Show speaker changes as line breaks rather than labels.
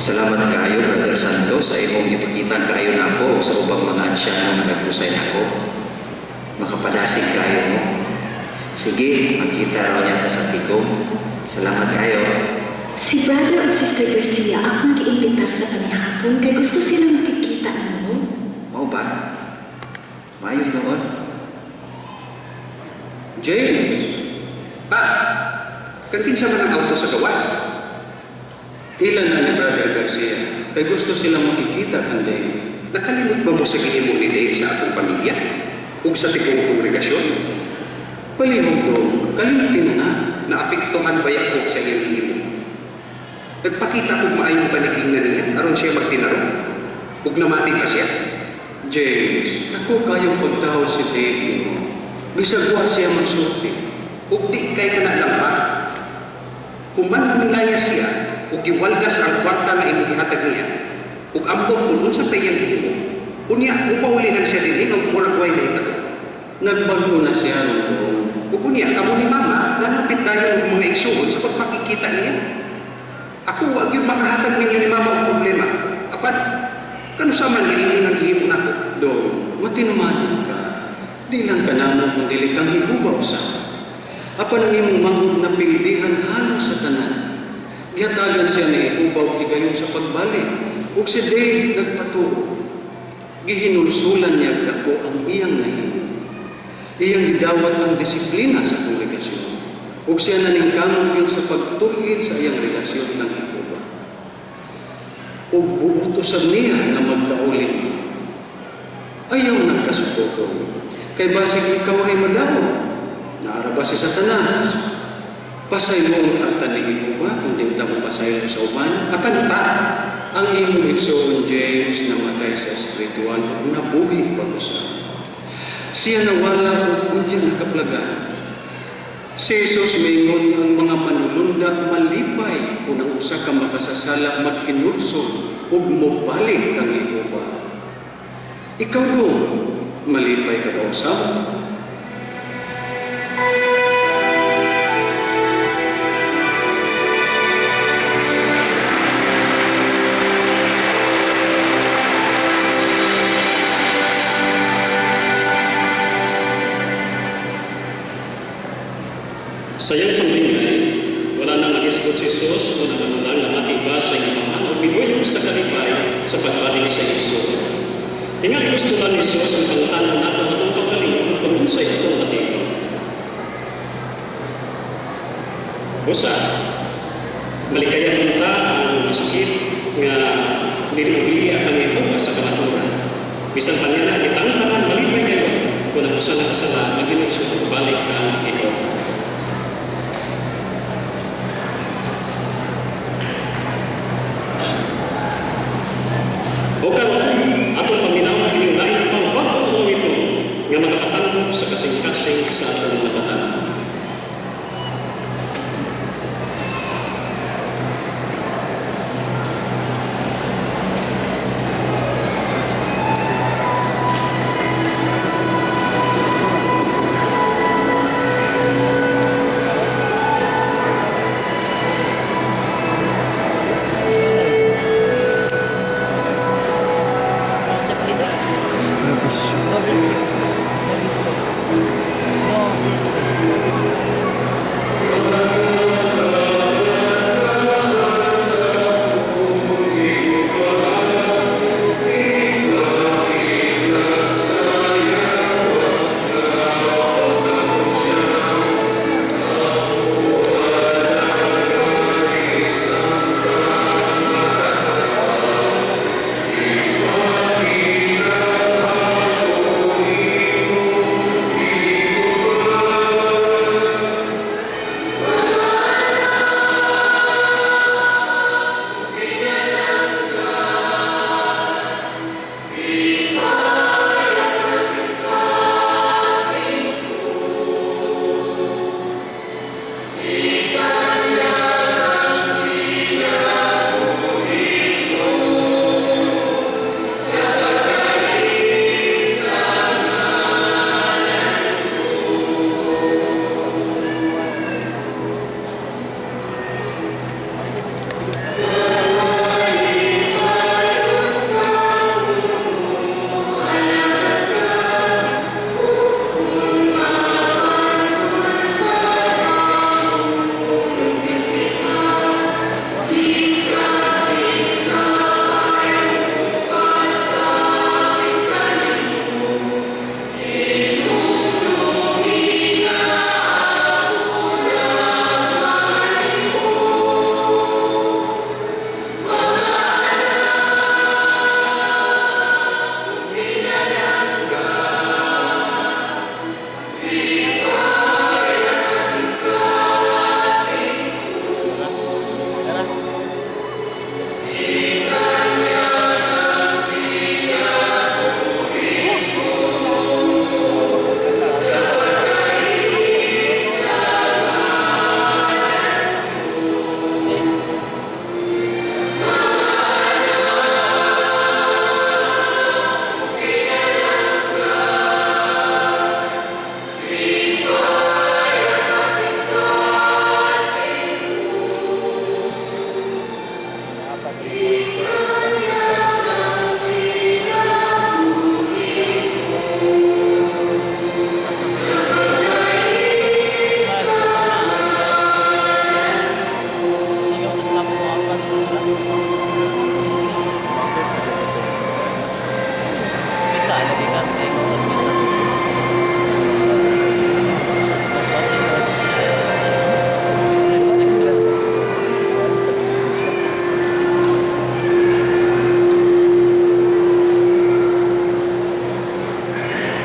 Salamat kaayo, Brother Santos, sa imong gipakita kaayo nako sa ubang mga ansyano nga nag-usay nako. Makapadasig kaayo mo. Sige, magkita raw niya ta sa Tigom. Salamat kaayo.
Si Brother ug Sister Garcia akong giimbitar sa panihapon kay gusto sila makikita nimo.
Mao ba? Maayo hinuon.
James! Pa! Kan kinsa man ang auto sa gawas?
Ilan na ni Brother Garcia, kay gusto silang makikita kang Dave.
Nakalimot ba mo sa gihimo ni Dave sa atong pamilya? Ug sa tigong kongregasyon?
Palihog dong, kalimti na na.
Naapektuhan ba ko sa iyang gihimo? Nagpakita kog maayong paniging na niya aron siya magtinarong. Ug namati pa siya.
James, dako kayong pagtahod si Dave nimo. Bisag wa siya magsulti.
Ug di kay kana lang pa. Human na siya ug giwalgas ang kwarta nga imong gihatag niya, ug ambot kung unsa pa iyang gihimo. Unya, mupauli lang siya dinhi nga murag way nahitabo.
Nagbag-o na siya ron dong.
Ug unya, kamo ni Mama, nanapit dayon og mga igsuon sa pagpakikita niya. Ako wa gyud makahatag ninyo ni Mama og problema. Apan, kanusa man nga inyo nang gihimo nako?
Dong, matinumanon ka. Di lang ka namo kung dili kang hihubaw sa. Apan ang imong manghud na pildihan halos sa tanan. Gihatagan siya ni Jehova og higayon sa pagbalik. Ug si Dave nagpatuo. Gihinulsulan niya dako ang iyang nahimo. Iyang gidawat ang disiplina sa kongregasyon. Ug siya naningkamot yun sa pagtul-id sa iyang relasyon kang Jehova. Ug buot usab niya nga magkauli. Ayaw nagkasuko. Kay basig ikaw ay madaot. Naara ba si Satanas? Pasayloon ka ta ni Jehova kung di ta mopasaylo sa uban.
Apan pa,
ang imong igsoon James namatay sa espiritual ug nabuhi pa usab. Siya nawala ug unya nakaplagan. Si Jesus miingon nga ang mga manulunda malipay kung ang usa ka makasasala maghinulsol ug mobalik kang Jehova. Ikaw do, malipay ka ba usab?
Sa iyang sambingay, wala nang nagisgot si Jesus o nanganulang nga matiba sa iyang amahan o miduyong sa kalipay sa pagbalik sa igsoon. Tingali gusto lang ni Jesus ang pangutana nato atong kaugalingon kung unsay atong matiba. Busa, malikayan unta ang masakit nga dili mobiliya kang Jehova sa kamatuoran. Bisan pa niya na kitang tanan malipay kayo kung ang usa nakasala maghinulsol balik kang Jehova. O karon, atong paminawon kini lain pang bag-ong awiton nga makapatandog sa kasing-kasing sa atong mga.